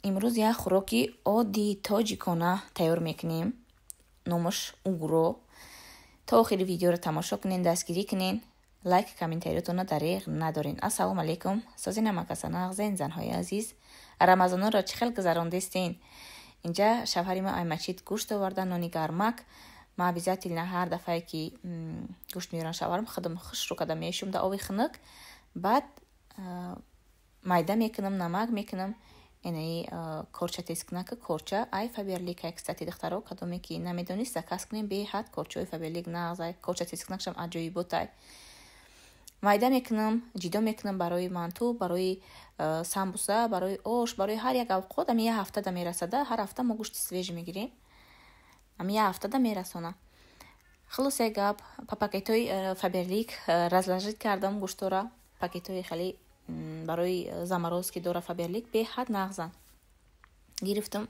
Имрӯз як хӯроки оддии тоҷикона тайёр мекунем. Номаш угро. То охири видеоро тамошо кунен, дастгирӣ кунен, лайк, комментариётонро дареғ надорен. Ассалому алайкум, сози намакасана ағзен, занҳои азиз. Рамазонро чӣ хел гузарондестен? Инҷа шавҳари ма ай масҷид гӯшт оварда, нони гармак. Ма обязательно ҳар дафъае ки гӯшт меоран шавҳарам, худам хушрӯ карда мешум дар оби хунук, баъд майда мекунам, намак мекунам. Инаи корча тезкунака, корча ай Фаберлик. Ай, кстати, духтаро, кадоме ки намедонист, заказ кунем, беҳад корчаҳои Фаберлик нағз. Корча тезкунакшам аҷоиботай. Майда мекунам, ҷидо мекунам барои манту, барои самбуса, барои ош, барои ҳар як авқот. Ами як ҳафтада мерасада. Ҳар ҳафта мо гӯшти свежий мегирем, ами як ҳафтада мерасона. Хулосаи гап, па пакетҳои Фаберлик разложить кардам гӯштора. Пакетҳои хеле барои заморозки дора Фаберлик, беҳад нағзан. Гирифтам,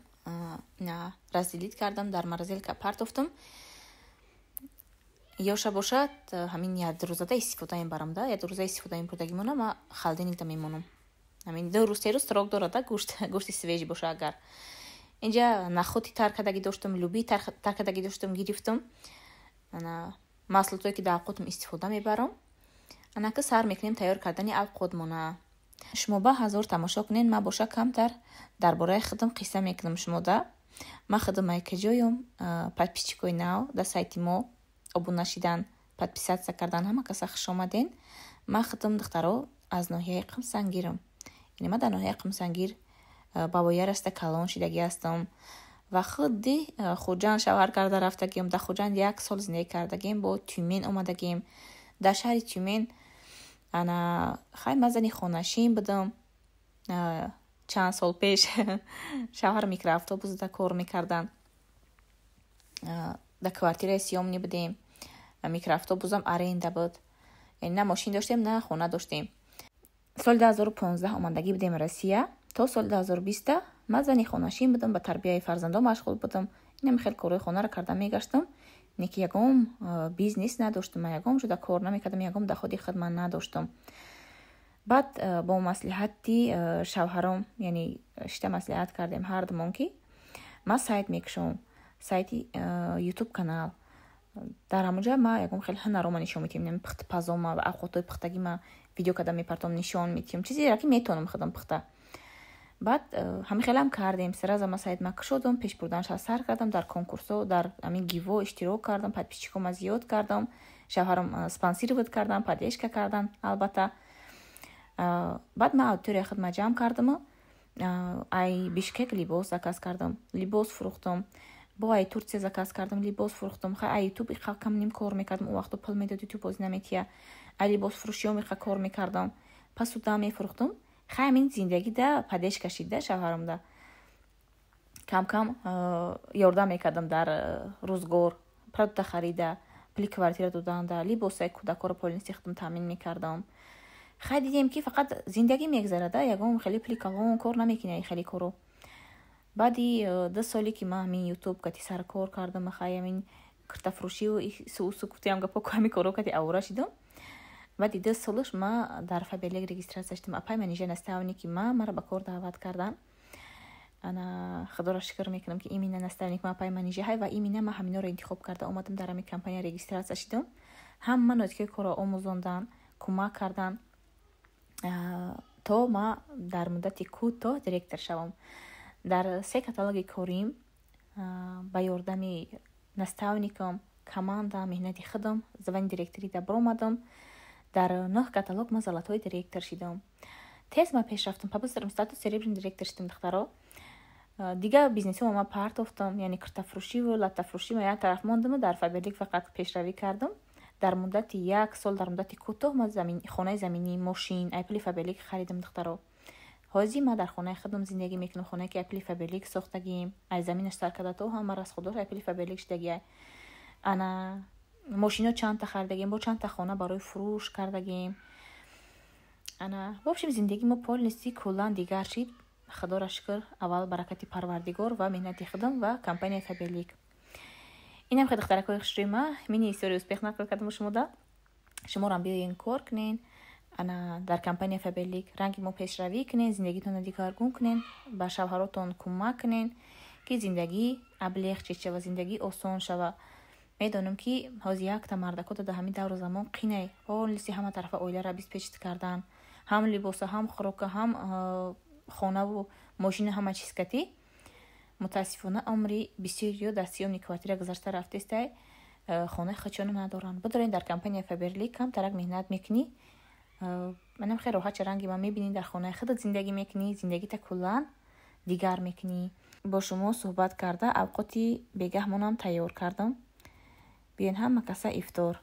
разделить кардам, дар морозилка партофтам. Ёша бошад, ҳамин як рӯзада истифода мебарам, да як рӯза истифода мебурдагимона ма холодильникда мемонам. Ҳамин 2 рӯз, 3 рӯз срок дорад, да гӯшт, гӯшти свежий боша агар. Инҷа нахӯди тар кардагӣ доштам, луби тар кардагӣ доштам, гирифтам. Маҳсулотое ки дар авқотам истифода мебарам. Анака сар мекунем тайёр кардани авқотмона. Шумо ба ҳазор тамошо кунед, ма боша камтар дар бораи худам қисса мекунам шумода. Ма худам ай каҷоём? Подписчикои нав дар сайти мо обуна шидан, подписаться кардан, ҳама каса хуш омаден. Ма худам, духтаро, аз ноҳияи Қумсангирам, яъне ма дар ноҳияи Қумсангир ба воя раста калон шидагӣ ҳастам ва худи Хуҷанд шавҳар карда рафтагиам. Дар Хуҷанд як сол зиндагӣ кардагием, бо Тюмен омадагием. Дар шаҳри Тюмен ана хай ма зани хонашин будам. Чанд сол пеш шавҳар микроавтобусда кор мекарданд, дар квартираи съёмный будем, микроавтобусам аренда буд, яъне на мошин доштем, на хона доштем. Соли 2015 омадагӣ будем Россия. То соли 2020 ман зани хонашин будам, ба тарбияи фарзандон машғул будам, инам хел корҳои хонаро карда мегаштам. Не ки ягон бизнес надоштам, ман ягон ҷода кор намекардам, ягон доходи худ ман надоштам. Баъд бо маслиҳати шавҳаром, яъне шита маслиҳат кардем ҳардумон, ки ман сайт мекушом, сайти Ютуб канал. Дар ҳамонҷа ма ягон хел ҳунарома нишон метиҳем, пухтупазома ва авқотҳои пухтагима видео карда мепартом, нишон метиҳем, чизеро ки метавонам худам пухта. Баъд ҳамин хелам кардем. Сразу ма сайт ма кушодам, пешбурданша сар кардам, дар конкурсҳо, дар ҳамин гиво иштирок кардам, подписчикома зиёд кардам, шавҳарам спонсировать кардам, поддержка кардан албатта. Баъд ман аудиторияи худма ҷамъ кардаму ай Бишкек либос заказ кардам, либос фурӯхтам, бо ай Турсия заказ кардам, либос фурӯхтам. Хай, ай Ютуб иқа камним кор мекардам, он вақто пул медод, Ютуб бози наметия. Ай либосфурӯшиём иқа кор мекардам, пасуда мефурӯхтам. Хай, ҳамин зиндагида поддержка шида, шавҳарамда камкам ёрдам мекардам дар рӯзгор, продукта харида, пули квартира доданда, либосаи кӯдакҳоро полностью худам таъмин мекардам. Хай, дидем, ки фақат зиндагӣ мегзарада, ягон хеле пули калон кор намекунӣ хеле коро. Баъди 2 соле ки ман ҳамин Ютуб кати саркор кардам, хай, ҳамин киртафурӯшию сусу гуфтиам гапо, ҳамин коро кати авора шидам. Баъди 2 солаш ма дар Фаберлик регистрация шудам. Апай Манижа, наставники ма, маро ба кор даъват кардан. Ана, худоро шукр мекунам, ки именно наставник ма апай Манижа ҳай ва именно ма ҳаминоро интихоб карда омадам, дар ҳамин компания регистрация шудам. Ҳама нозикиҳои корро омӯзондан, кӯмак кардан, то ма дар муддати кӯтоҳ директор шавам. Дар се каталоги корим ба ёрдами наставникам, команда, меҳнати худам звани директорида баромадам. Дар нӯҳ каталог ма золотой директор шидам. Тез ма пеш рафтам, по быстрому статус серебряный директор шидам. Духтаро, дигар бизнесҳомо ма партофтам, яъне киртафурӯшиву латтафурӯшӣ ма як тараф мондаму дар Фаберлик фақат пешравӣ кардам. Дар муддати як сол, дар муддати кӯтоҳ ма хонаи заминӣ, мошин ай пули Фаберлик харидам. Духтаро, ҳозир ма дар хонаи худам зиндагӣ мекунам, хонае ки ай пули Фаберлик сохтагием, ай заминаш сар карда то ҳама расходош ай пули Фаберлик шидагиай. Ана мошино чандта харидагем, бо чандта хона барои фурӯш кардагем. Ана, в общем, зиндагии мо полностью, куллан дигар шид, худоро шукр. Аввал баракати Парвардигор ва меҳнати худам ва компанияи Фаберлик. Инам хе, духтаракҳои хушрӯи ма, мини история успех нақл кардам шумода. Шуморам биёен, кор кунен. Ана дар компания Фаберлик ранги мо пешравӣ кунен, зиндагитонро дигаргун кунен, ба шавҳаротон кӯмак кунен, ки зиндагӣ облегчить шава, зиндагӣ осон шава. Медонам, ки ҳозир якта мардакота дар ҳамин давру замон қинай полностью ҳама тарафа оиларо обеспечить кардан, ҳам либоса, ҳам хӯрока, ҳам хонаву мошина, ҳама чиз катӣ. Мутаассифона, умри бисёриё дар съёмный квартира гузашта рафтестай, хонаи худшоно надоранд. Бидорен, дар компания Фаберлик камтарак меҳнат мекунӣ, манам хеле роҳат, ранги ман мебинӣ, дар хонаи худат зиндагӣ мекунӣ, зиндагита куллан дигар мекунӣ. Бо шумо суҳбат карда, авқоти бегаҳмонам тайёр кардам. Биёен, ҳама каса ифтор.